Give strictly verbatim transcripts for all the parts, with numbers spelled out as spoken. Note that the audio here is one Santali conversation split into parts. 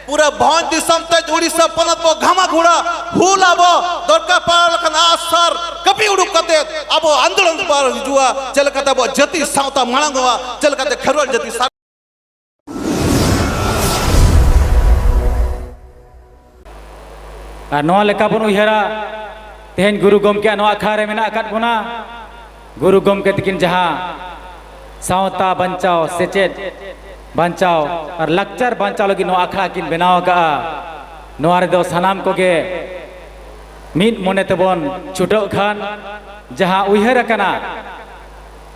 ᱯᱩᱨᱟᱹ ᱵᱷᱚᱸᱡᱽ ᱫᱤᱥᱚᱢ ᱛᱮ ᱩᱲᱤᱥᱥᱟ ᱯᱚᱱᱚᱛ ᱵᱚ ᱜᱷᱟᱢᱟ ᱜᱷᱩᱲᱟ, ᱦᱩᱞ ᱟᱵᱚ ᱫᱚᱨᱠᱟᱨ ᱯᱟᱲᱟᱣ ᱞᱮᱠᱷᱟᱱ ᱟᱜ ᱥᱟᱨ ᱠᱟᱹᱯᱤ ᱩᱰᱩᱠ ᱠᱟᱛᱮ ᱟᱵᱚ ᱟᱱᱫᱳᱞᱚᱱ ᱵᱚ ᱦᱤᱡᱩᱜᱼᱟ᱾ ᱪᱮᱫ ᱞᱮᱠᱟᱛᱮ ᱟᱵᱚ ᱡᱟᱹᱛᱤ ᱥᱟᱶᱛᱟ ᱢᱟᱲᱟᱝᱚᱜᱼᱟ, ᱪᱮᱫ ᱞᱮᱠᱟᱛᱮ ᱠᱷᱮᱨᱣᱟᱞ ᱡᱟᱹᱛᱤ ᱥᱟᱨ- ᱟᱨ ᱱᱚᱣᱟ ᱞᱮᱠᱟ ᱵᱚᱱ ᱩᱭᱦᱟᱹᱨᱟ, ᱛᱮᱦᱮᱧ ᱜᱩᱨᱩ ᱜᱚᱢᱠᱮᱭᱟᱜ ᱱᱚᱣᱟ ᱟᱠᱷᱲᱟ ᱨᱮ ᱢᱮᱱᱟᱜ ᱟᱠᱟᱫ ᱵᱚᱱᱟ᱾ ᱜᱩᱨᱩ ᱜᱚᱢᱠᱮ ᱛᱟᱹᱠᱤᱱ ᱡᱟᱦᱟᱸ ᱥᱟᱶᱛᱟ ᱵᱟᱧᱪᱟᱣ, ᱥᱮᱪᱮᱫ ᱵᱟᱧᱪᱟᱣ ᱟᱨ ᱞᱟᱠᱪᱟᱨ ᱵᱟᱧᱪᱟᱣ ᱞᱟᱹᱜᱤᱫ ᱱᱚᱣᱟ ᱟᱠᱷᱲᱟ ᱠᱤᱱ ᱵᱮᱱᱟᱣ ᱟᱠᱟᱫᱼᱟ, ᱱᱚᱣᱟ ᱨᱮᱫᱚ ᱥᱟᱱᱟᱢ ᱠᱚᱜᱮ ᱢᱤᱫ ᱢᱚᱱᱮ ᱛᱮᱵᱚᱱ ᱪᱷᱩᱴᱟᱹᱜ ᱠᱷᱟᱱ, ᱡᱟᱦᱟᱸ ᱩᱭᱦᱟᱹᱨ ᱟᱠᱟᱱᱟ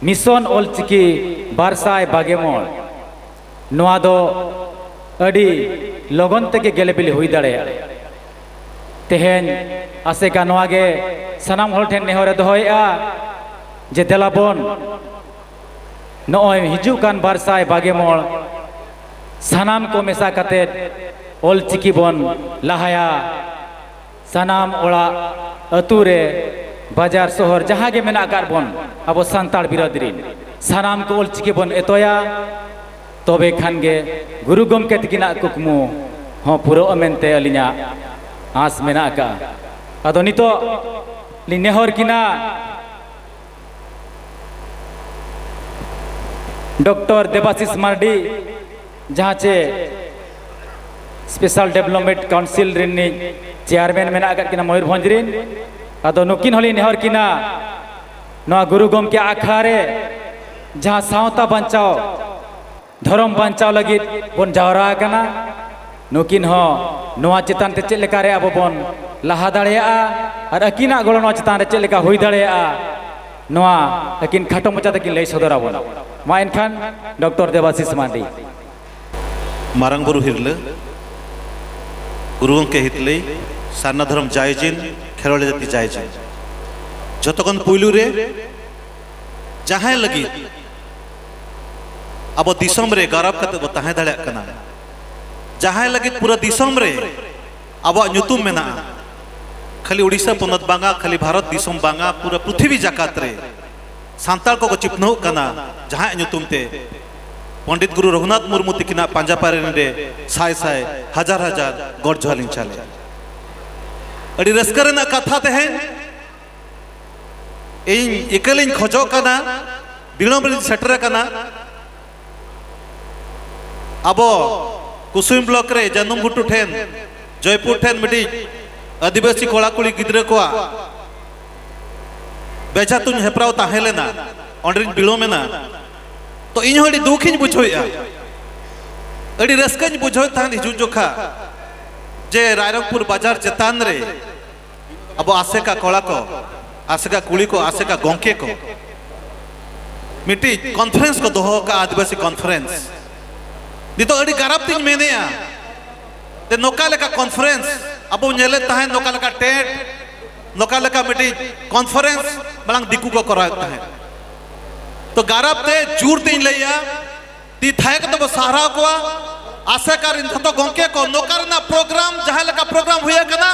ᱢᱤᱥᱚᱱ ᱚᱞᱪᱤᱠᱤ ᱵᱟᱨ ᱥᱟᱭ ᱵᱟᱜᱮ ᱢᱚᱬ, ᱱᱚᱣᱟ ᱫᱚ ᱟᱹᱰᱤ ᱞᱚᱜᱚᱱ ᱛᱮᱜᱮ ᱜᱮᱞᱮᱵᱤᱞᱤ ᱦᱩᱭ ᱫᱟᱲᱮᱭᱟᱜᱼᱟ᱾ ᱛᱮᱦᱮᱧ ᱟᱥᱮᱠᱟ ᱱᱚᱣᱟ ᱜᱮ ᱥᱟᱱᱟᱢ ᱦᱚᱲ ᱴᱷᱮᱱ ᱱᱮᱦᱚᱨᱮ ᱫᱚᱦᱚᱭᱮᱫᱼᱟ ᱡᱮ ᱫᱮᱞᱟ ᱵᱚᱱ ᱱᱚᱜᱼᱚᱭ ᱦᱤᱡᱩᱜ ᱠᱟᱱ ᱵᱟᱨ ᱥᱟᱭ ᱵᱟᱜᱮ ᱢᱚᱬ ᱥᱟᱱᱟᱢ ᱠᱚ ᱢᱮᱥᱟ ᱠᱟᱛᱮᱫ ᱚᱞᱪᱤᱠᱤ ᱵᱚᱱ ᱞᱟᱦᱟᱭᱟ᱾ ᱥᱟᱱᱟᱢ ᱚᱲᱟᱜ, ᱟᱹᱛᱩ ᱨᱮ, ᱵᱟᱡᱟᱨ, ᱥᱚᱦᱚᱨ, ᱡᱟᱦᱟᱸ ᱜᱮ ᱢᱮᱱᱟᱜ ᱟᱠᱟᱫ ᱵᱚᱱ, ᱟᱵᱚ ᱥᱟᱱᱛᱟᱲ ᱵᱤᱨᱟᱹᱫ ᱨᱤᱱ ᱥᱟᱱᱟᱢ ᱠᱚ ᱚᱞᱪᱤᱠᱤ ᱵᱚᱱ ᱮᱛᱚᱭᱟ, ᱛᱚᱵᱮ ᱠᱷᱟᱱ ᱜᱮ ᱜᱩᱨᱩ ᱜᱚᱢᱠᱮ ᱛᱟᱹᱠᱤᱱᱟᱜ ᱠᱩᱠᱢᱩ ᱦᱚᱸ ᱯᱩᱨᱟᱹᱜᱼᱟ ᱢᱮᱱᱛᱮ ᱟᱹᱞᱤᱧᱟᱜ ᱟᱸᱥ ᱢᱮᱱᱟᱜ ᱟᱠᱟᱫᱼᱟ᱾ ᱟᱫᱚ ᱱᱤᱛᱚᱜ ᱞᱤᱧ ᱱᱮᱦᱚᱨ ᱠᱤᱱᱟ ᱰᱚᱠᱴᱚᱨ ᱫᱮᱵᱟᱥᱤᱥ ᱢᱟᱨᱰᱤ, ᱡᱟᱦᱟᱸ ᱪᱮ ᱥᱯᱮᱥᱟᱞ ᱰᱮᱵᱷᱞᱚᱯᱢᱮᱱᱴ ᱠᱟᱣᱩᱱᱥᱤᱞ ᱨᱤᱱᱤᱡ ᱪᱮᱭᱟᱨᱢᱮᱱ ᱢᱮᱱᱟᱜ ᱟᱠᱟᱫ ᱠᱤᱱᱟ ᱢᱚᱭᱩᱨᱵᱷᱚᱸᱡᱽ ᱨᱤᱱ᱾ ᱟᱫᱚ ᱱᱩᱠᱤᱱ ᱦᱚᱸᱞᱤᱧ ᱱᱮᱦᱚᱨ ᱠᱤᱱᱟ, ᱱᱚᱣᱟ ᱜᱩᱨᱩ ᱜᱚᱢᱠᱮ ᱟᱠᱷᱲᱟ ᱨᱮ ᱡᱟᱦᱟᱸ ᱥᱟᱶᱛᱟ ᱵᱟᱧᱪᱟᱣ, ᱫᱷᱚᱨᱚᱢ ᱵᱟᱧᱪᱟᱣ ᱞᱟᱹᱜᱤᱫ ᱵᱚᱱ ᱡᱟᱣᱨᱟ ᱟᱠᱟᱱᱟ, ᱱᱩᱠᱤᱱ ᱦᱚᱸ ᱱᱚᱣᱟ ᱪᱮᱛᱟᱱ ᱛᱮ ᱪᱮᱫ ᱞᱮᱠᱟᱨᱮ ᱟᱵᱚ ᱵᱚᱱ ᱞᱟᱦᱟ ᱫᱟᱲᱮᱭᱟᱜᱼᱟ ᱟᱨ ᱟᱹᱠᱤᱱᱟᱜ ᱜᱚᱲᱚ ᱱᱚᱣᱟ ᱪᱮᱛᱟᱱ ᱨᱮ ᱪᱮᱫ ᱞᱮᱠᱟ ᱦᱩᱭ ᱫᱟᱲᱮᱭᱟᱜᱼᱟ, ᱱᱚᱣᱟ ᱟᱹᱠᱤᱱ ᱠᱷᱟᱴᱚ ᱢᱚᱪᱟ ᱛᱮᱠᱤᱱ ᱞᱟᱹᱭ ᱥᱚᱫᱚᱨ ᱟᱵᱚᱱᱟ᱾ ᱢᱟ ᱮᱱᱠᱷᱟᱱ ᱰᱚᱠᱴᱚᱨ ᱫᱮᱵᱟᱥᱤᱥ ᱢᱟᱨᱰᱤ᱾ ᱢᱟᱨᱟᱝ ᱵᱩᱨᱩ ᱦᱤᱨᱞᱟᱹ, ᱜᱩᱨᱩ ᱜᱚᱢᱠᱮ ᱦᱤᱛᱞᱟᱹᱭ, ᱥᱟᱨᱱᱟ ᱫᱷᱚᱨᱚᱢ ᱡᱟᱭ ᱡᱤᱱ, ᱠᱷᱮᱨᱣᱟᱲ ᱡᱟᱹᱛᱤ ᱡᱟᱭ ᱡᱤᱱ᱾ ᱡᱷᱚᱛᱚ ᱠᱷᱚᱱ ᱯᱩᱭᱞᱩ ᱨᱮ ᱡᱟᱦᱟᱸᱭ ᱞᱟᱹᱜᱤᱫ ᱟᱵᱚ ᱫᱤᱥᱚᱢ ᱨᱮ ᱜᱚᱨᱚᱵ ᱠᱟᱛᱮ ᱵᱚ ᱛᱟᱦᱮᱸ ᱫᱟᱲᱮᱭᱟᱜ ᱠᱟᱱᱟ, ᱡᱟᱦᱟᱸᱭ ᱞᱟᱹᱜᱤᱫ ᱯᱩᱨᱟᱹ ᱫᱤᱥᱚᱢ ᱨᱮ ᱟᱵᱚᱣᱟᱜ ᱧᱩᱛᱩᱢ ᱢᱮᱱᱟᱜᱼᱟ, ᱠᱷᱟᱹᱞᱤ ᱩᱲᱤᱥᱥᱟ ᱯᱚᱱᱚᱛ ᱵᱟᱝᱟ, ᱠᱷᱟᱹᱞᱤ ᱵᱷᱟᱨᱚᱛ ᱫᱤᱥᱚᱢ ᱵᱟᱝᱟ, ᱯᱩᱨᱟᱹ ᱯᱨᱤᱛᱷᱤᱵᱤ ᱡᱟᱠᱟᱛ ᱨᱮ ᱥᱟᱱᱛᱟᱲ ᱠᱚᱠᱚ ᱪᱤᱯᱱᱟᱹᱣᱚᱜ ᱠᱟᱱᱟ ᱡᱟᱦᱟᱸᱭᱟᱜ ᱧᱩᱛᱩᱢ ᱛᱮ᱾ ᱯᱚᱱᱰᱤᱛ ᱜᱩᱨᱩ ᱨᱚᱜᱷᱩᱱᱟᱛᱷ ᱢᱩᱨᱢᱩ ᱛᱤᱠᱤᱱᱟᱜ ᱯᱟᱸᱡᱟ ᱯᱟᱨᱮᱱ ᱨᱮ ᱥᱟᱭ ᱥᱟᱭ, ᱦᱟᱡᱟᱨ ᱦᱟᱡᱟᱨ ᱜᱚᱰ ᱡᱚᱦᱟᱨ ᱞᱤᱧ ᱪᱟᱞᱮ᱾ ᱟᱹᱰᱤ ᱨᱟᱹᱥᱠᱟᱹ ᱨᱮᱱᱟᱜ ᱠᱟᱛᱷᱟ ᱛᱮᱦᱮᱧ ᱤᱧ ᱤᱠᱟᱹ ᱞᱤᱧ ᱠᱷᱚᱡᱚᱜ ᱠᱟᱱᱟ, ᱵᱤᱞᱚᱢ ᱨᱤᱧ ᱥᱮᱴᱮᱨ ᱟᱠᱟᱱᱟ᱾ ᱟᱵᱚ ᱠᱩᱥᱩᱢ ᱵᱞᱚᱠ ᱨᱮ ᱡᱟᱹᱱᱩᱢ ᱜᱷᱩᱴᱩ ᱴᱷᱮᱱ ᱡᱚᱭᱯᱩᱨ ᱴᱷᱮᱱ ᱢᱤᱫᱴᱤᱡ ᱟᱹᱫᱤᱵᱟᱹᱥᱤ ᱠᱚᱲᱟ ᱠᱩᱲᱤ ᱜᱤᱫᱽᱨᱟᱹ ᱠᱚᱣᱟᱜ ᱵᱮᱡᱷᱟ ᱛᱩᱧ ᱦᱮᱯᱨᱟᱣ ᱛᱟᱦᱮᱸ ᱞᱮᱱᱟ, ᱚᱸᱰᱮᱧ ᱵᱤᱞᱚᱢ ᱮᱱᱟ᱾ ᱛᱚ ᱤᱧ ᱦᱚᱸ ᱟᱹᱰᱤ ᱫᱩᱠᱷ ᱤᱧ ᱵᱩᱡᱷᱟᱹᱣᱮᱫᱼᱟ, ᱟᱹᱰᱤ ᱨᱟᱹᱥᱠᱟᱹᱧ ᱵᱩᱡᱷᱟᱹᱣᱮᱫ ᱛᱟᱦᱮᱸᱫ ᱦᱤᱡᱩᱜ ᱡᱚᱠᱷᱟ, ᱡᱮ ᱨᱟᱭᱨᱚᱝᱯᱩᱨ ᱵᱟᱡᱟᱨ ᱪᱮᱛᱟᱱ ᱨᱮ ᱟᱵᱚ ᱟᱥᱮᱠᱟ ᱠᱚᱲᱟ ᱠᱚ, ᱟᱥᱮᱠᱟ ᱠᱩᱲᱤ ᱠᱚ, ᱟᱥᱮᱠᱟ ᱜᱚᱢᱠᱮ ᱠᱚ ᱢᱤᱫᱴᱤᱡ ᱠᱚᱱᱯᱷᱟᱨᱮᱱᱥ ᱠᱚ ᱫᱚᱦᱚ ᱟᱠᱟᱫᱼᱟ, ᱟᱹᱫᱤᱵᱟᱹᱥᱤ ᱠᱚᱱᱯᱷᱟᱨᱮᱱᱥ᱾ ᱱᱤᱛᱚᱜ ᱟᱹᱰᱤ ᱜᱟᱨᱟᱵ ᱛᱤᱧ ᱢᱮᱱᱮᱫᱼᱟ ᱡᱮ ᱱᱚᱝᱠᱟ ᱞᱮᱠᱟ ᱠᱚᱱᱯᱷᱟᱨᱮᱱᱥ ᱟᱵᱚ ᱧᱮᱞᱮᱫ ᱛᱟᱦᱮᱸᱫ, ᱱᱚᱝᱠᱟ ᱞᱮᱠᱟ ᱴᱮᱴ, ᱱᱚᱝᱠᱟ ᱞᱮᱠᱟ ᱢᱤᱫᱴᱤᱡ ᱠᱚᱱᱯᱷᱟᱨᱮᱱᱥ ᱢᱟᱲᱟᱝ ᱫᱤᱠᱩ ᱠᱚ ᱠᱚᱨᱟᱣᱮᱫ ᱛᱟᱦᱮᱸᱫ᱾ ᱛᱚ ᱜᱟᱨᱟᱵ ᱛᱮ ᱡᱳᱨ ᱛᱤᱧ ᱞᱟᱹᱭᱟ, ᱛᱤ ᱛᱷᱟᱭᱚ ᱠᱟᱛᱮ ᱵᱚ ᱥᱟᱨᱦᱟᱣ ᱠᱚᱣᱟ᱾ ᱟᱥᱮᱠᱟ ᱨᱤᱱ ᱡᱷᱚᱛᱚ ᱜᱚᱢᱠᱮ ᱠᱚ, ᱱᱚᱝᱠᱟ ᱨᱮᱱᱟᱜ ᱯᱨᱳᱜᱨᱟᱢ ᱡᱟᱦᱟᱸ ᱞᱮᱠᱟ ᱯᱨᱳᱜᱨᱟᱢ ᱦᱩᱭ ᱟᱠᱟᱱᱟ,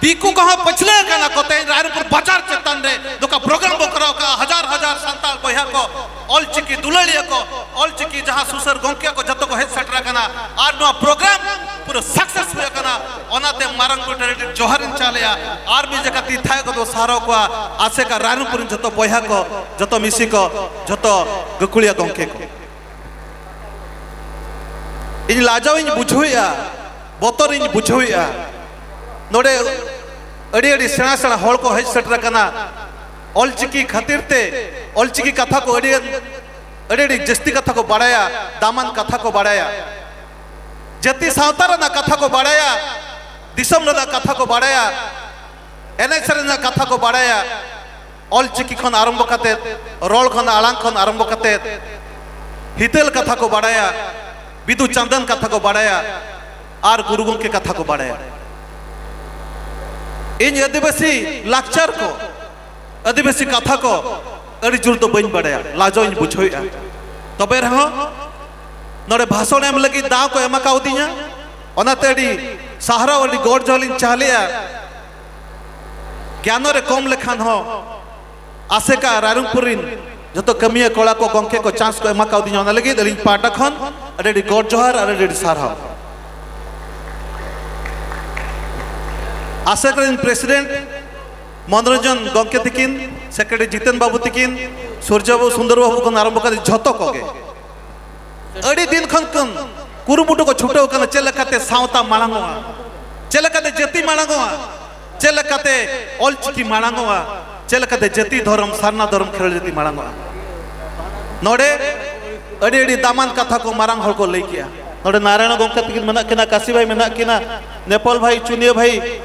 ᱫᱤᱠᱩ ᱠᱚᱦᱚᱸ ᱯᱟᱹᱪᱷᱞᱟᱹ ᱟᱠᱟᱱᱟ ᱠᱚ᱾ ᱛᱮᱦᱮᱧ ᱨᱟᱭᱨᱚᱝᱯᱩᱨ ᱵᱟᱡᱟᱨ ᱪᱮᱛᱟᱱ ᱨᱮ ᱱᱚᱝᱠᱟ ᱯᱨᱳᱜᱨᱟᱢ ᱵᱚ ᱠᱚᱨᱟᱣ ᱠᱟᱜᱼᱟ, ᱦᱟᱡᱟᱨ ᱦᱟᱡᱟᱨ ᱥᱟᱱᱛᱟᱲ ᱵᱚᱭᱦᱟ ᱠᱚ, ᱚᱞᱪᱤᱠᱤ ᱫᱩᱞᱟᱹᱲᱤᱭᱟᱹ ᱠᱚ, ᱚᱞᱪᱤᱠᱤ ᱡᱟᱦᱟᱸ ᱥᱩᱥᱟᱹᱨ ᱜᱚᱢᱠᱮ ᱠᱚ ᱡᱷᱚᱛᱚ ᱠᱚ ᱦᱮᱡ ᱥᱮᱴᱮᱨ ᱟᱠᱟᱱᱟ ᱟᱨ ᱱᱚᱣᱟ ᱯᱨᱳᱜᱨᱟᱢ ᱯᱩᱨᱟᱹ ᱥᱟᱠᱥᱮᱥ ᱦᱩᱭ ᱟᱠᱟᱱᱟ᱾ ᱚᱱᱟᱛᱮ ᱢᱟᱨᱟᱝ ᱵᱩᱨᱩ ᱴᱷᱮᱱ ᱟᱹᱰᱤ ᱡᱚᱦᱟᱨᱤᱧ ᱪᱟᱞᱮᱜᱼᱟ ᱟᱨ ᱢᱤᱫ ᱡᱟᱭᱜᱟ ᱛᱤ ᱛᱷᱟᱭᱚ ᱠᱚᱫᱚ ᱥᱟᱨᱦᱟᱣ ᱠᱚᱣᱟ ᱟᱥᱮᱠᱟ ᱨᱟᱭᱨᱚᱝᱯᱩᱨ ᱨᱤᱱ ᱡᱷᱚᱛᱚ ᱵᱚᱭᱦᱟ ᱠᱚ, ᱡᱷᱚᱛᱚ ᱢᱤᱥᱤ ᱠᱚ, ᱡᱷᱚᱛᱚ ᱜᱟᱹᱠᱷᱩᱲᱤᱭᱟᱹ ᱜᱚᱢᱠᱮ ᱠᱚ᱾ ᱤᱧ ᱞᱟᱡᱟᱣ ᱤᱧ ᱵᱩᱡᱷᱟᱹᱣᱮᱫᱼᱟ, ᱵᱚᱛᱚᱨ ᱤᱧ ᱵᱩᱡᱷᱟᱹᱣᱮᱫᱼᱟ᱾ ᱱᱚᱰᱮ ᱟᱹᱰᱤ ᱟᱹᱰᱤ ᱥᱮᱬᱟ ᱥᱮᱬᱟ ᱦᱚᱲ ᱠᱚ ᱦᱮᱡ ᱥᱮᱴᱮᱨ ᱟᱠᱟᱱᱟ᱾ ᱚᱞᱪᱤᱠᱤ ᱠᱷᱟᱹᱛᱤᱨ ᱛᱮ, ᱚᱞᱪᱤᱠᱤ ᱠᱟᱛᱷᱟ ᱠᱚ ᱟᱹᱰᱤ ᱟᱹᱰᱤ ᱟᱹᱰᱤ ᱡᱟᱹᱥᱛᱤ ᱠᱟᱛᱷᱟ ᱠᱚ ᱵᱟᱲᱟᱭᱟ, ᱫᱟᱢᱟᱱ ᱠᱟᱛᱷᱟ ᱠᱚ ᱵᱟᱲᱟᱭᱟ, ᱡᱟᱹᱛᱤ ᱥᱟᱶᱛᱟ ᱨᱮᱱᱟᱜ ᱠᱟᱛᱷᱟ ᱠᱚ ᱵᱟᱲᱟᱭᱟ, ᱫᱤᱥᱚᱢ ᱨᱮᱱᱟᱜ ᱠᱟᱛᱷᱟ ᱠᱚ ᱵᱟᱲᱟᱭᱟ, ᱮᱱᱮᱡ ᱥᱮᱨᱮᱧ ᱨᱮᱱᱟᱜ ᱠᱟᱛᱷᱟ ᱠᱚ ᱵᱟᱲᱟᱭᱟ, ᱚᱞᱪᱤᱠᱤ ᱠᱷᱚᱱ ᱟᱨᱟᱢᱵᱚ ᱠᱟᱛᱮ, ᱨᱚᱲ ᱠᱷᱚᱱ ᱟᱲᱟᱝ ᱠᱷᱚᱱ ᱟᱨᱟᱢᱵᱚ ᱠᱟᱛᱮ, ᱦᱤᱛᱟᱹᱞ ᱠᱟᱛᱷᱟ ᱠᱚ ᱵᱟᱲᱟᱭᱟ, ᱵᱤᱫᱩ ᱪᱟᱸᱫᱟᱱ ᱠᱟᱛᱷᱟ ᱠᱚ ᱵᱟᱲᱟᱭᱟ, ᱟᱨ ᱜᱩᱨᱩ ᱜᱚᱢᱠᱮ ᱠᱟᱛᱷᱟ ᱠᱚ ᱵᱟᱲᱟᱭᱟ᱾ ᱤᱧ ᱟᱹᱫᱤᱵᱟᱹᱥᱤ ᱞᱟᱠᱪᱟᱨ ᱠᱚ, ᱟᱹᱫᱤᱵᱟᱹᱥᱤ ᱠᱟᱛᱷᱟ ᱠᱚ ᱟᱹᱰᱤ ᱡᱳᱨ ᱫᱚ ᱵᱟᱹᱧ ᱵᱟᱲᱟᱭᱟ, ᱞᱟᱡᱟᱣ ᱤᱧ ᱵᱩᱡᱷᱟᱹᱣᱮᱫᱼᱟ᱾ ᱛᱚᱵᱮ ᱨᱮᱦᱚᱸ ᱱᱚᱰᱮ ᱵᱷᱟᱥᱚᱱ ᱮᱢ ᱞᱟᱹᱜᱤᱫ ᱫᱟᱣ ᱠᱚ ᱮᱢ ᱟᱠᱟᱣᱫᱤᱧᱟ, ᱚᱱᱟᱛᱮ ᱟᱹᱰᱤ ᱥᱟᱨᱦᱟᱣ, ᱟᱹᱰᱤ ᱜᱚᱰ ᱡᱚᱦᱟᱨ ᱞᱤᱧ ᱪᱟᱞᱮᱜᱼᱟ᱾ ᱜᱮᱭᱟᱱᱚ ᱨᱮ ᱠᱚᱢ ᱞᱮᱠᱷᱟᱱ ᱦᱚᱸ ᱟᱥᱮᱠᱟ ᱨᱟᱭᱨᱚᱝᱯᱩᱨ ᱨᱤᱱ ᱡᱚᱛᱚ ᱠᱟᱹᱢᱤᱭᱟᱹ ᱠᱚᱲᱟ ᱠᱚ, ᱜᱚᱢᱠᱮ ᱠᱚ ᱪᱟᱱᱥ ᱠᱚ ᱮᱢᱟ ᱠᱟᱣᱫᱤᱧᱟ, ᱚᱱᱟ ᱞᱟᱹᱜᱤᱫ ᱟᱹᱞᱤᱧ ᱯᱟᱦᱴᱟ ᱠᱷᱚᱱ ᱟᱹᱰᱤ ᱟᱹᱰᱤ ᱜᱚᱰ ᱡᱚᱦᱟᱨ ᱟᱨ ᱟᱹᱰᱤ ᱟᱹᱰᱤ ᱥᱟᱨᱦᱟᱣ᱾ ᱟᱥᱮᱠᱟ ᱨᱮᱱ ᱯᱨᱮᱥᱤᱰᱮᱱᱴ ᱢᱚᱱᱳᱨᱚᱧᱡᱚᱱ ᱜᱚᱢᱠᱮ ᱛᱤᱠᱤᱱ, ᱥᱮᱠᱨᱮᱴᱟᱨᱤ ᱡᱤᱛᱮᱱ ᱵᱟᱹᱵᱩ ᱛᱤᱠᱤᱱ, ᱥᱩᱨᱡᱚ ᱵᱟᱹᱵᱩ, ᱥᱩᱱᱫᱚᱨ ᱵᱟᱹᱵᱩ ᱠᱷᱚᱱ ᱟᱨᱟᱢᱵᱷᱚ ᱠᱟᱛᱮ ᱡᱷᱚᱛᱚ ᱠᱚᱜᱮ ᱟᱹᱰᱤ ᱫᱤᱱ ᱠᱷᱚᱱ ᱠᱚ ᱠᱩᱨᱩᱢᱩᱴᱩ ᱠᱚ ᱪᱷᱩᱴᱟᱹᱣ ᱠᱟᱱᱟ, ᱪᱮᱫ ᱞᱮᱠᱟᱛᱮ ᱥᱟᱶᱛᱟ ᱢᱟᱲᱟᱝᱚᱜᱼᱟ, ᱪᱮᱫ ᱞᱮᱠᱟᱛᱮ ᱡᱟᱹᱛᱤ ᱢᱟᱲᱟᱝᱚᱜᱼᱟ, ᱪᱮᱫ ᱞᱮᱠᱟᱛᱮ ᱚᱞᱪᱤᱠᱤ ᱢᱟᱲᱟᱝᱚᱜᱼᱟ, ᱪᱮᱫ ᱞᱮᱠᱟᱛᱮ ᱡᱟᱹᱛᱤ ᱫᱷᱚᱨᱚᱢ, ᱥᱟᱨᱱᱟ ᱫᱷᱚᱨᱚᱢ ᱠᱷᱮᱨᱣᱟᱞ ᱡᱟᱹᱛᱤ ᱢᱟᱲᱟᱝᱚᱜᱼᱟ᱾ ᱱᱚᱰᱮ ᱟᱹᱰᱤ ᱟᱹᱰᱤ ᱫᱟᱢᱟᱱ ᱠᱟᱛᱷᱟ ᱠᱚ ᱢᱟᱨᱟᱝ ᱦᱚᱲ ᱠᱚ ᱞᱟᱹᱭ ᱠᱮᱜᱼᱟ᱾ ᱱᱚᱰᱮ ᱱᱟᱨᱟᱭᱚᱬ ᱜᱚᱢᱠᱮ ᱛᱟᱹᱠᱤᱱ ᱢᱮᱱᱟᱜ ᱠᱤᱱᱟ, ᱠᱟᱥᱤ ᱵᱷᱟᱭ ᱢᱮᱱᱟᱜ ᱠᱤᱱᱟ, ᱱᱮᱯᱟᱞ ᱵᱷᱟᱭ, ᱪᱩᱱᱤᱭᱟᱹ ᱵᱷᱟᱭ,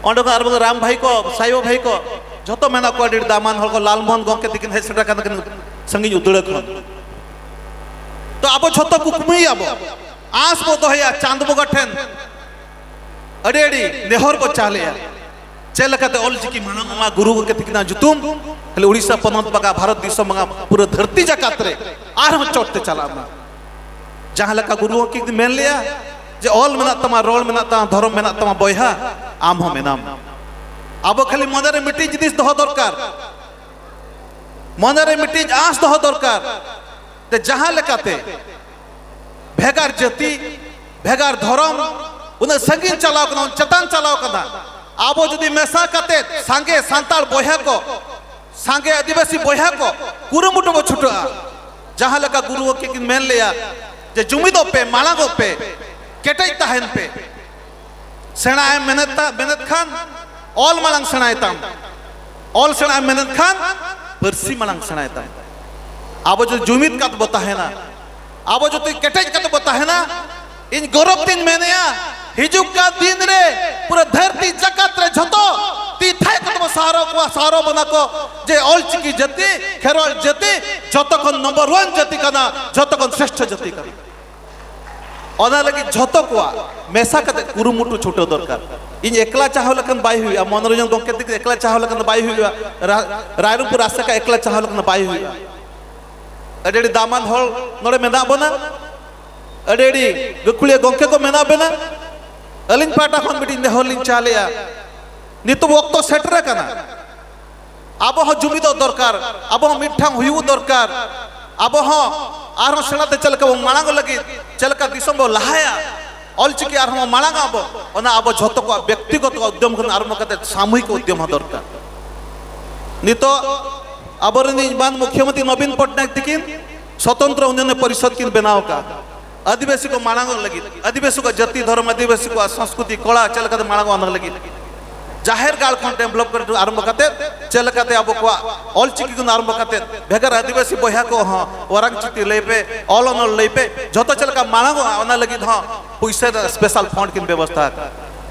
ᱚᱸᱰᱮ ᱠᱷᱚᱱ ᱟᱨ ᱵᱟᱝ ᱨᱟᱢ ᱵᱷᱟᱭ ᱠᱚ, ᱥᱟᱭᱚ ᱵᱷᱟᱭ ᱠᱚ, ᱡᱷᱚᱛᱚ ᱢᱮᱱᱟᱜ ᱠᱚᱣᱟ᱾ ᱟᱹᱰᱤ ᱟᱹᱰᱤ ᱫᱟᱢᱟᱱ ᱦᱚᱲ ᱠᱚ, ᱞᱟᱞᱢᱳᱦᱚᱱ ᱜᱚᱢᱠᱮ ᱛᱟᱹᱠᱤᱱ ᱦᱮᱡ ᱥᱮᱴᱮᱨ ᱠᱟᱱᱟ ᱠᱤᱱ ᱥᱟᱺᱜᱤᱧ ᱩᱫᱟᱹᱲᱟ ᱠᱷᱚᱱ᱾ ᱛᱚ ᱟᱵᱚ ᱡᱷᱚᱛᱚ ᱠᱩᱠᱢᱩᱭᱟᱵᱚ, ᱟᱸᱥ ᱵᱚ ᱫᱚᱦᱚᱭᱟ ᱪᱟᱸᱫ ᱵᱚᱸᱜᱟ ᱴᱷᱮᱱ, ᱟᱹᱰᱤ ᱟᱹᱰᱤ ᱱᱮᱦᱚᱨ ᱵᱚ ᱪᱟᱞᱮᱜᱼᱟ, ᱪᱮᱫ ᱞᱮᱠᱟᱛᱮ ᱚᱞᱪᱤᱠᱤ ᱢᱟᱲᱟᱝ ᱚᱜ ᱢᱟ, ᱜᱩᱨᱩ ᱜᱚᱢᱠᱮ ᱛᱟᱹᱠᱤᱱᱟᱜ ᱧᱩᱛᱩᱢ ᱠᱷᱟᱹᱞᱤ ᱩᱲᱤᱥᱥᱟ ᱯᱚᱱᱚᱛ ᱵᱟᱝᱟ, ᱵᱷᱟᱨᱚᱛ ᱫᱤᱥᱚᱢ ᱵᱟᱝᱟ, ᱯᱩᱨᱟᱹ ᱫᱷᱟᱹᱨᱛᱤ ᱡᱟᱠᱟᱛ ᱨᱮ ᱟᱨᱦᱚᱸ ᱪᱚᱴ ᱛᱮ ᱪᱟᱞᱟᱜ ᱢᱟ᱾ ᱡᱟᱦᱟᱸ ᱞᱮᱠᱟ ᱜᱩᱨᱩ ᱜᱚᱢᱠᱮ ᱠᱤᱱ ᱢᱮᱱ ᱞᱮᱜᱼᱟ ᱡᱮ, "ᱚᱞ ᱢᱮᱱᱟᱜ ᱛᱟᱢᱟ, ᱨᱚᱲ ᱢᱮᱱᱟᱜ ᱛᱟᱢᱟ, ᱫᱷᱚᱨᱚᱢ ᱢᱮᱱᱟᱜ ᱛᱟᱢᱟ ᱵᱚᱭᱦᱟ, ᱟᱢ ᱦᱚᱸ ᱢᱮᱱᱟᱢ᱾" ᱟᱵᱚ ᱠᱷᱟᱹᱞᱤ ᱢᱚᱱᱮᱨᱮ ᱢᱤᱫᱴᱤᱡ ᱡᱤᱱᱤᱥ ᱫᱚᱦᱚ ᱫᱚᱨᱠᱟᱨ, ᱢᱚᱱᱮᱨᱮ ᱢᱤᱫᱴᱤᱡ ᱟᱸᱥ ᱫᱚᱦᱚ ᱫᱚᱨᱠᱟᱨ, ᱡᱮ ᱡᱟᱦᱟᱸ ᱞᱮᱠᱟᱛᱮ ᱵᱷᱮᱜᱟᱨ ᱡᱟᱹᱛᱤ, ᱵᱷᱮᱜᱟᱨ ᱫᱷᱚᱨᱚᱢ ᱩᱱᱟᱹᱜ ᱥᱟᱺᱜᱤᱧ ᱪᱟᱞᱟᱣ ᱠᱟᱱᱟ, ᱩᱱᱟᱹᱜ ᱪᱮᱛᱟᱱ ᱪᱟᱞᱟᱣ ᱠᱟᱱᱟ, ᱟᱵᱚ ᱡᱩᱫᱤ ᱢᱮᱥᱟ ᱠᱟᱛᱮ ᱥᱟᱸᱜᱮ ᱥᱟᱱᱛᱟᱲ ᱵᱚᱭᱦᱟ ᱠᱚ, ᱥᱟᱸᱜᱮ ᱟᱹᱫᱤᱵᱟᱹᱥᱤ ᱵᱚᱭᱦᱟ ᱠᱚ ᱠᱩᱨᱩᱢᱩᱴᱩ ᱵᱚ ᱪᱷᱩᱴᱟᱹᱜᱼᱟ, ᱡᱟᱦᱟᱸ ᱞᱮᱠᱟ ᱜᱩᱨᱩ ᱜᱚᱢᱠᱮ ᱠᱤᱱ ᱢᱮᱱ ᱞᱮᱜᱼᱟ ᱡᱮ, "ᱡᱩᱢᱤᱫᱚᱜ ᱯᱮ, ᱢᱟᱲᱟᱝᱚᱜ ᱯᱮ, ᱠᱮᱴᱮᱡ ᱛᱟᱦᱮᱱ ᱯᱮ᱾" ᱥᱮᱬᱟ ᱮᱢ ᱢᱮᱱᱮᱫ ᱛᱟ-, ᱢᱮᱱᱮᱫ ᱠᱷᱟᱱ, ᱚᱞ ᱢᱟᱲᱟᱝ ᱥᱮᱬᱟᱭ ᱛᱟᱢ᱾ ᱚᱞ ᱥᱮᱬᱟ ᱮᱢ ᱢᱮᱱᱮᱫ ᱠᱷᱟᱱ, ᱯᱟᱹᱨᱥᱤ ᱢᱟᱲᱟᱝ ᱥᱮᱬᱟᱭ ᱛᱟᱢ᱾ ᱟᱵᱚ ᱡᱩᱫᱤ ᱡᱩᱢᱤᱫ ᱠᱟᱛᱮ ᱵᱚ ᱛᱟᱦᱮᱱᱟ, ᱟᱵᱚ ᱡᱩᱫᱤ ᱠᱮᱴᱮᱡ ᱠᱟᱛᱮ ᱵᱚ ᱛᱟᱦᱮᱱᱟ, ᱤᱧ ᱜᱚᱨᱚᱵ ᱛᱤᱧ ᱢᱮᱱᱮᱜᱼᱟ, ᱦᱤᱡᱩᱜ ᱠᱟᱱ ᱫᱤᱱ ᱨᱮ ᱯᱩᱨᱟᱹ ᱫᱷᱟᱹᱨᱛᱤ ᱡᱟᱠᱟᱛ ᱨᱮ ᱡᱷᱚᱛᱚ ᱛᱤ ᱛᱷᱟᱭ ᱠᱟᱛᱮ ᱵᱚ ᱥᱟᱨᱚ ᱠᱚᱣᱟ, ᱥᱟᱨᱚ ᱵᱚᱱᱟ ᱠᱚ, ᱡᱮ ᱚᱞᱪᱤᱠᱤ ᱡᱟᱹᱛᱤ, ᱠᱷᱮᱨᱣᱟᱞ ᱡᱟᱹᱛᱤ ᱡᱷᱚᱛᱚ ᱠᱷᱚᱱ ᱱᱚᱢᱵᱚᱨ ᱳᱣᱟᱱ ᱡᱟᱹᱛᱤ ᱠᱟᱱᱟ, ᱡᱷᱚᱛᱚ ᱠᱷᱚᱱ ᱥᱨᱮᱥᱴᱷᱚ ᱡᱟᱹᱛᱤ ᱠᱟᱱᱟ᱾ ᱚᱱᱟ ᱞᱟᱹᱜᱤᱫ ᱡᱷᱚᱛᱚ ᱠᱚᱣᱟᱜ ᱢᱮᱥᱟ ᱠᱟᱛᱮ ᱠᱩᱨᱩᱢᱩᱴᱩ ᱪᱷᱩᱴᱟᱹᱣ ᱫᱚᱨᱠᱟᱨ᱾ ᱤᱧ ᱮᱠᱞᱟ ᱪᱟᱦᱟᱣ ᱞᱮᱠᱷᱟᱱ ᱵᱟᱭ ᱦᱩᱭᱩᱜᱼᱟ, ᱢᱚᱱᱳᱨᱚᱧᱡᱚᱱ ᱜᱚᱢᱠᱮ ᱛᱤᱠᱤᱱ ᱮᱠᱞᱟ ᱪᱟᱦᱟᱣ ᱞᱮᱠᱷᱟᱱ ᱫᱚ ᱵᱟᱭ ᱦᱩᱭᱩᱜᱼᱟ, ᱨᱟ-, ᱨᱟᱭᱨᱚᱝᱯᱩᱨ ᱟᱥᱮᱠᱟ ᱮᱠᱞᱟ ᱪᱟᱦᱟᱣ ᱞᱮᱠᱷᱟᱱ ᱫᱚ ᱵᱟᱭ ᱦᱩᱭᱩᱜᱼᱟ᱾ ᱟᱹᱰᱤ ᱟᱹᱰᱤ ᱫᱟᱢᱟᱱ ᱦᱚᱲ ᱱᱚᱰᱮ ᱢᱮᱱᱟᱜ ᱵᱚᱱᱟ, ᱟᱹᱰᱤ ᱟᱹᱰᱤ ᱜᱟᱹᱠᱷᱩᱲᱤᱭᱟᱹ ᱜᱚᱢᱠᱮ ᱠᱚ ᱢᱮᱱᱟᱜ ᱵᱮᱱᱟ᱾ ᱟᱹᱞᱤᱧ ᱯᱟᱦᱴᱟ ᱠᱷᱚᱱ ᱢᱤᱫᱴᱤᱡ ᱱᱮᱦᱚᱨ ᱞᱤᱧ ᱪᱟᱞᱮᱜᱼᱟ, ᱱᱤᱛᱚᱜ ᱚᱠᱛᱚ ᱥᱮᱴᱮᱨ ᱟᱠᱟᱱᱟ, ᱟᱵᱚ ᱦᱚᱸ ᱡᱩᱢᱤᱫᱚᱜ ᱫᱚᱨᱠᱟᱨ, ᱟᱵᱚ ᱦᱚᱸ ᱢᱤᱫᱴᱟᱝ ᱦᱩᱭᱩᱜ ᱫᱚᱨᱠᱟᱨ, ᱟᱵᱚ ᱦᱚᱸ ᱟᱨᱦᱚᱸ ᱥᱮᱬᱟ ᱛᱮ ᱪᱮᱫ ᱞᱮᱠᱟ ᱵᱚᱱ ᱢᱟᱲᱟᱝ ᱞᱟᱹᱜᱤᱫ, ᱪᱮᱫ ᱞᱮᱠᱟ ᱫᱤᱥᱚᱢ ᱵᱚᱱ ᱞᱟᱦᱟᱭᱟ, ᱚᱞᱪᱤᱠᱤ ᱟᱨᱦᱚᱸ ᱢᱟᱲᱟᱝ ᱟᱵᱚ, ᱚᱱᱟ ᱟᱵᱚ ᱡᱷᱚᱛᱚ ᱠᱚᱣᱟᱜ ᱵᱮᱠᱛᱤᱜᱚᱛᱚ ᱩᱫᱽᱭᱚᱢ ᱠᱷᱚᱱ ᱟᱨᱟᱢᱵᱷᱚ ᱠᱟᱛᱮ ᱥᱟᱢᱩᱦᱤᱠ ᱩᱫᱽᱭᱚᱢ ᱦᱚᱸ ᱫᱚᱨᱠᱟᱨ᱾ ᱱᱤᱛᱚᱜ ᱟᱵᱚᱨᱮᱱ ᱢᱟᱱ ᱢᱩᱠᱷᱭᱚᱢᱚᱱᱛᱨᱤ ᱱᱚᱵᱤᱱ ᱯᱚᱴᱱᱟᱭᱮᱠ ᱛᱤᱠᱤᱱ ᱥᱚᱛᱚᱱᱛᱨᱚ ᱩᱱᱱᱚᱭᱚᱱ ᱯᱚᱨᱤᱥᱚᱫ ᱠᱤᱱ ᱵᱮᱱᱟᱣ ᱟᱠᱟᱫ᱾ ᱟᱹᱫᱤᱵᱟᱹᱥᱤ ᱠᱚ ᱢᱟᱲᱟᱝᱚᱜ ᱞᱟᱹᱜᱤᱫ, ᱟᱹᱫᱤᱵᱟᱹᱥᱤ ᱠᱚᱣᱟᱜ ᱡᱟᱹᱛᱤ ᱫᱷᱚᱨᱚᱢ, ᱟᱹᱫᱤᱵᱟᱹᱥᱤ ᱠᱚᱣᱟᱜ ᱥᱚᱝᱥᱠᱨᱤᱛᱤ ᱠᱚᱞᱟ ᱪᱮᱫ ᱞᱮᱠᱟᱛᱮ ᱢᱟᱲᱟᱝᱚᱜᱼᱟ, ᱚᱱᱟ ᱞᱟᱹᱜᱤᱫ ᱡᱟᱦᱮᱨ ᱜᱟᱲ ᱠᱷᱚᱱ ᱰᱮᱵᱷᱞᱚᱯ ᱠᱟᱛᱮ ᱟᱨᱟᱢᱵᱷᱚ ᱠᱟᱛᱮ ᱪᱮᱫ ᱞᱮᱠᱟᱛᱮ ᱟᱵᱚ ᱠᱚᱣᱟᱜ ᱚᱞᱪᱤᱠᱤ ᱠᱷᱚᱱ ᱟᱨᱟᱢᱵᱷᱚ ᱠᱟᱛᱮ ᱵᱷᱮᱜᱟᱨ ᱟᱹᱫᱤᱵᱟᱹᱥᱤ ᱵᱚᱭᱦᱟ ᱠᱚ ᱦᱚᱸ ᱚᱨᱟᱝ ᱪᱤᱠᱤ ᱞᱟᱹᱭ ᱯᱮ, ᱚᱞ ᱚᱱᱚᱞ ᱞᱟᱹᱭ ᱯᱮ, ᱡᱷᱚᱛᱚ ᱪᱮᱫ ᱞᱮᱠᱟ ᱢᱟᱲᱟᱝᱚᱜᱼᱟ, ᱚᱱᱟ ᱞᱟᱹᱜᱤᱫ ᱦᱚᱸ ᱯᱩᱭᱥᱟᱹ ᱨᱮᱱᱟᱜ ᱥᱯᱮᱥᱟᱞ ᱯᱷᱚᱱᱰ ᱠᱤᱱ ᱵᱮᱵᱚᱥᱛᱷᱟ ᱟᱠᱟᱫ᱾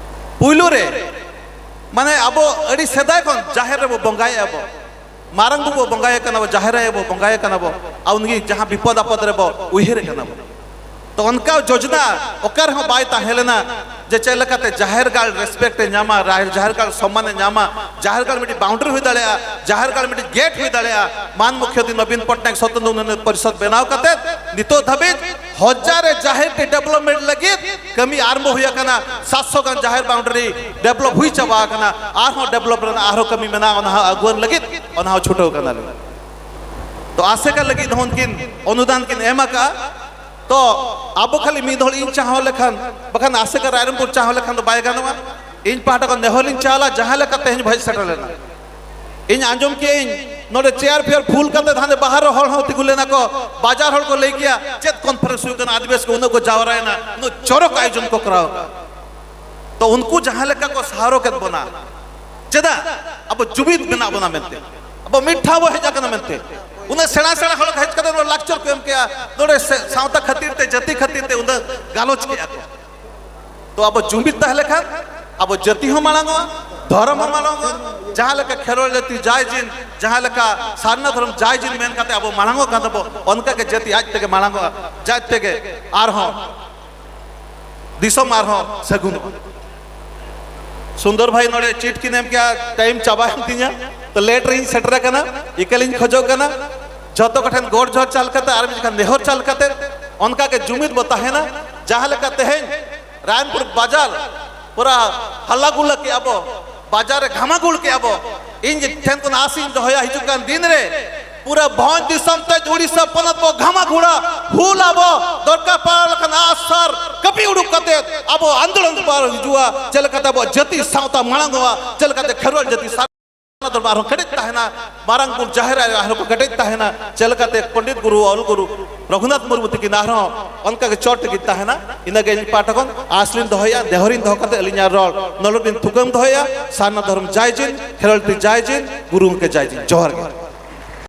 ᱯᱩᱭᱞᱩ ᱨᱮ ᱢᱟᱱᱮ ᱟᱵᱚ ᱟᱹᱰᱤ ᱥᱮᱫᱟᱭ ᱠᱷᱚᱱ ᱡᱟᱦᱮᱨ ᱨᱮᱵᱚ ᱵᱚᱸᱜᱟᱭᱮᱫᱼᱟ ᱵᱚ, ᱢᱟᱨᱟᱝ ᱵᱩᱨᱩ ᱵᱚ ᱵᱚᱸᱜᱟᱭᱮ ᱠᱟᱱᱟ ᱵᱚ, ᱡᱟᱦᱮᱨ ᱟᱭᱳ ᱵᱚ ᱵᱚᱸᱜᱟᱭᱮ ᱠᱟᱱᱟ ᱵᱚ, ᱟᱨ ᱩᱱᱤ ᱡᱟᱦᱟᱸ ᱵᱤᱯᱚᱫ ᱟᱯᱚᱫ ᱨᱮᱵᱚ ᱩᱭᱦᱟᱹᱨᱮ ᱠᱟᱱᱟ ᱵᱚ᱾ ᱛᱚ ᱚᱱᱠᱟ ᱡᱳᱡᱽᱱᱟ ᱚᱠᱟ ᱨᱮᱦᱚᱸ ᱵᱟᱭ ᱛᱟᱦᱮᱸ ᱞᱮᱱᱟ ᱡᱮ ᱪᱮᱫ ᱞᱮᱠᱟᱛᱮ ᱡᱟᱦᱮᱨ ᱜᱟᱲ ᱨᱮᱥᱯᱮᱠᱴ ᱮ ᱧᱟᱢᱟ, ᱨᱟ-, ᱡᱟᱦᱮᱨ ᱜᱟᱲ ᱥᱚᱢᱢᱟᱱ ᱮ ᱧᱟᱢᱟ, ᱡᱟᱦᱮᱨ ᱜᱟᱲ ᱢᱤᱫᱴᱤᱡ ᱵᱟᱣᱩᱱᱰᱟᱨᱤ ᱦᱩᱭ ᱫᱟᱲᱮᱭᱟᱜᱼᱟ, ᱡᱟᱦᱮᱨ ᱜᱟᱲ ᱢᱤᱫᱴᱤᱡ ᱜᱮᱴ ᱦᱩᱭ ᱫᱟᱲᱮᱭᱟᱜᱼᱟ᱾ ᱢᱟᱱ ᱢᱩᱠᱷᱭᱚᱢᱚᱱᱛᱨᱤ ᱱᱚᱵᱤᱱ ᱯᱚᱴᱱᱟᱭᱮᱠ ᱥᱚᱛᱚᱱᱛᱨᱚ ᱩᱱᱱᱚᱭᱚᱱ ᱯᱚᱨᱤᱥᱚᱫ ᱵᱮᱱᱟᱣ ᱠᱟᱛᱮ ᱱᱤᱛᱚᱜ ᱫᱷᱟᱹᱵᱤᱡ ᱦᱚᱡᱟᱨᱮ ᱡᱟᱦᱮᱨ ᱴᱷᱮᱱ ᱰᱮᱵᱷᱞᱚᱯᱢᱮᱱᱴ ᱞᱟᱹᱜᱤᱫ ᱠᱟᱹᱢᱤ ᱟᱨᱟᱢᱵᱷᱚ ᱦᱩᱭ ᱟᱠᱟᱱᱟ᱾ ᱥᱟᱛᱥᱚ ᱜᱟᱱ ᱡᱟᱦᱮᱨ ᱵᱟᱣᱩᱱᱰᱟᱨᱤ ᱰᱮᱵᱷᱞᱚᱯ ᱦᱩᱭ ᱪᱟᱵᱟ ᱟᱠᱟᱱᱟ, ᱟᱨᱦᱚᱸ ᱰᱮᱵᱷᱞᱚᱯ ᱨᱮᱱᱟᱜ ᱟᱨᱦᱚᱸ ᱠᱟᱹᱢᱤ ᱢᱮᱱᱟᱜᱼᱟ, ᱚᱱᱟ ᱦᱚᱸ ᱟᱹᱜᱩᱣᱟᱹᱱ ᱞᱟᱹᱜᱤᱫ ᱚᱱᱟ ᱦᱚᱸ ᱪᱷᱩᱴᱟᱹᱣ ᱠᱟᱱᱟᱞᱮ᱾ ᱛᱚ ᱟᱥᱮᱠᱟ ᱞᱟᱹᱜᱤᱫ ᱦᱚᱸ ᱩᱱᱠᱤᱱ ᱚᱱᱩᱫᱟᱱ ᱠᱤᱱ ᱮᱢ ᱟᱠᱟᱫᱼᱟ᱾ ᱛᱚ ᱟᱵᱚ ᱠᱷᱟᱹᱞᱤ ᱢᱤᱫ ᱦᱚᱲ ᱤᱧ ᱪᱟᱦᱟᱣ ᱞᱮᱠᱷᱟᱱ, ᱵᱟᱠᱷᱟᱱ ᱟᱥᱮᱠᱟ ᱨᱟᱭᱨᱚᱝᱯᱩᱨ ᱪᱟᱦᱟᱣ ᱞᱮᱠᱷᱟᱱ ᱫᱚ ᱵᱟᱭ ᱜᱟᱱᱚᱜᱼᱟ᱾ ᱤᱧ ᱯᱟᱦᱴᱟ ᱠᱷᱚᱱ ᱱᱮᱦᱚᱨ ᱞᱤᱧ ᱪᱟᱞᱟ, ᱡᱟᱦᱟᱸ ᱞᱮᱠᱟᱛᱮ ᱦᱮᱡ ᱥᱮᱴᱮᱨ ᱞᱮᱱᱟ᱾ ᱤᱧ ᱟᱸᱡᱚᱢ ᱠᱮᱜ ᱟᱹᱧ ᱱᱚᱰᱮ ᱪᱮᱭᱟᱨ ᱯᱷᱮᱭᱟᱨ ᱯᱷᱩᱞ ᱠᱟᱛᱮ ᱦᱟᱱᱮ ᱵᱟᱦᱟᱨ ᱨᱮ ᱦᱚᱲ ᱦᱚᱸ ᱛᱤᱸᱜᱩ ᱞᱮᱱᱟ ᱠᱚ, ᱵᱟᱡᱟᱨ ᱦᱚᱲ ᱠᱚ ᱞᱟᱹᱭ ᱠᱮᱭᱟ, "ᱪᱮᱫ ᱠᱚᱱᱯᱷᱟᱨᱮᱱᱥ ᱦᱩᱭᱩᱜ ᱠᱟᱱᱟ, ᱟᱹᱫᱤᱵᱟᱹᱥᱤ ᱠᱚ ᱩᱱᱟᱹᱜ ᱠᱚ ᱡᱟᱣᱨᱟᱭᱮᱱᱟ, ᱩᱱᱟᱹᱜ ᱪᱚᱨᱚᱠ ᱟᱭᱳᱡᱚᱱ ᱠᱚ ᱠᱚᱨᱟᱣ ᱠᱟᱜᱼᱟ?" ᱛᱚ ᱩᱱᱠᱩ ᱡᱟᱦᱟᱸ ᱞᱮᱠᱟ ᱠᱚ ᱥᱟᱦᱟᱨᱚ ᱠᱮᱫ ᱵᱚᱱᱟ, ᱪᱮᱫᱟᱜ? ᱟᱵᱚ ᱡᱩᱢᱤᱫ ᱢᱮᱱᱟᱜ ᱵᱚᱱᱟ ᱢᱮᱱᱛᱮ, ᱟᱵᱚ ᱢᱤᱫ ᱴᱷᱟᱣ ᱵᱚ ᱦᱮᱡ ᱟᱠᱟᱱᱟ ᱢᱮᱱᱛᱮ᱾ ᱩᱱᱟᱹᱜ ᱥᱮᱬᱟ ᱥᱮᱬᱟ ᱦᱚᱲ ᱠᱚ ᱦᱮᱡ ᱠᱟᱛᱮ ᱱᱚᱰᱮ ᱞᱟᱠᱪᱟᱨ ᱠᱚ ᱮᱢ ᱠᱮᱜᱼᱟ, ᱱᱚᱰᱮ ᱥᱮ-, ᱥᱟᱶᱛᱟ ᱠᱷᱟᱹᱛᱤᱨ ᱛᱮ, ᱡᱟᱹᱛᱤ ᱠᱷᱟᱹᱛᱤᱨ ᱛᱮ ᱩᱱᱟᱹᱜ ᱜᱟᱞᱚᱪ ᱠᱮᱜᱼᱟ ᱠᱚ᱾ ᱛᱚ ᱟᱵᱚ ᱡᱩᱢᱤᱫ ᱛᱟᱦᱮᱸ ᱞᱮᱠᱷᱟᱱ ᱟᱵᱚ ᱡᱟᱹᱛᱤ ᱦᱚᱸ ᱢᱟᱲᱟᱝᱚᱜᱼᱟ, ᱫᱷᱚᱨᱚᱢ ᱦᱚᱸ ᱢᱟᱲᱟᱝᱚᱜᱼᱟ᱾ ᱡᱟᱦᱟᱸ ᱞᱮᱠᱟ ᱠᱷᱮᱨᱣᱟᱲ ᱡᱟᱹᱛᱤ ᱡᱟᱭ ᱡᱤᱱ, ᱡᱟᱦᱟᱸ ᱞᱮᱠᱟ ᱥᱟᱨᱱᱟ ᱫᱷᱚᱨᱚᱢ ᱡᱟᱭ ᱡᱤᱱ ᱢᱮᱱ ᱠᱟᱛᱮ ᱟᱵᱚ ᱢᱟᱲᱟᱝᱚᱜ ᱠᱟᱱ ᱛᱟᱵᱚ, ᱚᱱᱠᱟ ᱜᱮ ᱡᱟᱹᱛᱤ ᱟᱡ ᱛᱮᱜᱮ ᱢᱟᱲᱟᱝᱚᱜᱼᱟ, ᱡᱟᱡ ᱛᱮᱜᱮ ᱟᱨᱦᱚᱸ ᱫᱤᱥᱚᱢ ᱟᱨᱦᱚᱸ ᱥᱟᱹᱜᱩᱱᱚᱜᱼᱟ᱾ ᱥᱩᱱᱫᱚᱨ ᱵᱷᱟᱭ ᱱᱚᱰᱮ ᱪᱤᱴ ᱠᱤᱱ ᱮᱢ ᱠᱮᱜᱼᱟ, ᱴᱟᱭᱤᱢ ᱪᱟᱵᱟᱭᱮᱱ ᱛᱤᱧᱟ, ᱛᱚ ᱞᱮᱴ ᱨᱮᱧ ᱥᱮᱴᱮᱨ ᱟᱠᱟᱱᱟ, ᱤᱠᱟᱹᱞᱤᱧ ᱠᱷᱚᱡᱚᱜ ᱠᱟᱱᱟ᱾ ᱡᱷᱚᱛᱚ ᱠᱚᱴᱷᱮᱱ ᱜᱚᱰ ᱡᱚᱦᱟᱨ ᱪᱟᱞ ᱠᱟᱛᱮ ᱟᱨ ᱢᱤᱫ ᱡᱚᱠᱷᱟᱱ ᱱᱮᱦᱚᱨ ᱪᱟᱞ ᱠᱟᱛᱮ ᱚᱱᱠᱟ ᱜᱮ ᱡᱩᱢᱤᱫ ᱵᱚ ᱛᱟᱦᱮᱱᱟ᱾ ᱡᱟᱦᱟᱸ ᱞᱮᱠᱟ ᱛᱮᱦᱮᱧ ᱨᱟᱭᱨᱚᱝᱯᱩᱨ ᱵᱟᱡᱟᱨ ᱯᱩᱨᱟ ᱦᱟᱞᱞᱟ ᱜᱩᱞᱞᱟ ᱠᱮᱜᱼᱟ ᱵᱚ, ᱵᱟᱡᱟᱨ ᱨᱮ ᱜᱷᱟᱢᱟᱜᱩᱲ ᱠᱮᱜᱼᱟ ᱵᱚ᱾ ᱤᱧ ᱴᱷᱮᱱ ᱠᱷᱚᱱ ᱟᱥ ᱤᱧ ᱫᱚᱦᱚᱭᱟ, ᱦᱤᱡᱩᱜ ᱠᱟᱱ ᱫᱤᱱ ᱨᱮ ᱯᱩᱨᱟᱹ ᱵᱷᱚᱸᱡᱽ ᱫᱤᱥᱚᱢ ᱛᱮ ᱩᱲᱤᱥᱥᱟ ᱯᱚᱱᱚᱛ ᱵᱚ ᱜᱷᱟᱢᱟᱜᱩᱲᱟ, ᱦᱩᱞ ᱟᱵᱚ, ᱫᱚᱨᱠᱟᱨ ᱯᱟᱲᱟᱣ ᱞᱮᱠᱷᱟᱱ ᱟᱜᱼᱥᱟᱨ ᱠᱟᱹᱯᱤ ᱩᱰᱩᱠ ᱠᱟᱛᱮ ᱟᱵᱚ ᱟᱱᱫᱳᱞᱚᱱ ᱵᱚ ᱦᱤᱡᱩᱜᱼᱟ᱾ ᱪᱮᱫ ᱞᱮᱠᱟᱛᱮ ᱟᱵᱚ ᱡᱟᱹᱛᱤ ᱥᱟᱶᱛᱟ ᱢᱟᱲᱟᱝᱚᱜᱼᱟ, ᱪᱮᱫ ᱞᱮᱠᱟᱛᱮ ᱠᱷᱮᱨᱣᱟᱞ ᱡᱟᱹᱛᱤ ᱥᱟᱨᱱᱟ ᱫᱷᱚᱨᱚᱢ ᱟᱨᱦᱚᱸ ᱠᱮᱴᱮᱡ ᱛᱟᱦᱮᱱᱟ, ᱢᱟᱨᱟᱝ ᱵᱩᱨᱩ ᱡᱟᱦᱮᱨ ᱟᱭᱳ ᱟᱨᱦᱚᱸ ᱠᱚ ᱠᱮᱴᱮᱡ ᱛᱟᱦᱮᱱᱟ, ᱪᱮᱫ ᱞᱮᱠᱟᱛᱮ ᱯᱚᱱᱰᱤᱛ ᱜᱩᱨᱩ ᱚᱞ ᱜᱩᱨᱩ ᱨᱚᱜᱷᱩᱱᱟᱛᱷ ᱢᱩᱨᱢᱩ ᱛᱤᱠᱤᱱ ᱟᱨᱦᱚᱸ ᱚᱱᱠᱟ ᱜᱮ ᱪᱚᱴ ᱨᱮᱠᱤᱱ ᱛᱟᱦᱮᱱᱟ᱾ ᱤᱱᱟᱹᱜᱮ ᱤᱧ ᱯᱟᱦᱴᱟ ᱠᱷᱚᱱ ᱟᱥ ᱞᱤᱧ ᱫᱚᱦᱚᱭᱟ, ᱱᱮᱦᱚᱨᱤᱧ ᱫᱚᱦᱚ ᱠᱟᱛᱮ ᱟᱹᱞᱤᱧᱟᱜ ᱨᱚᱲ ᱱᱚᱰᱮ ᱞᱤᱧ ᱛᱷᱩᱠᱟᱹᱢ ᱫᱚᱦᱚᱭᱟ᱾ ᱥᱟᱨᱱᱟ ᱫᱷᱚᱨᱚᱢ ᱡᱟᱭ ᱡᱤᱱ, ᱠᱷᱮᱨᱣᱟᱞ ᱡᱟᱹᱛᱤ ᱡᱟᱭ ᱡᱤᱱ, ᱜᱩᱨᱩ ᱜᱚᱢᱠᱮ ᱡᱟᱭ ᱡᱤᱱ᱾ ᱡᱚᱦᱟᱨ ᱜᱮ᱾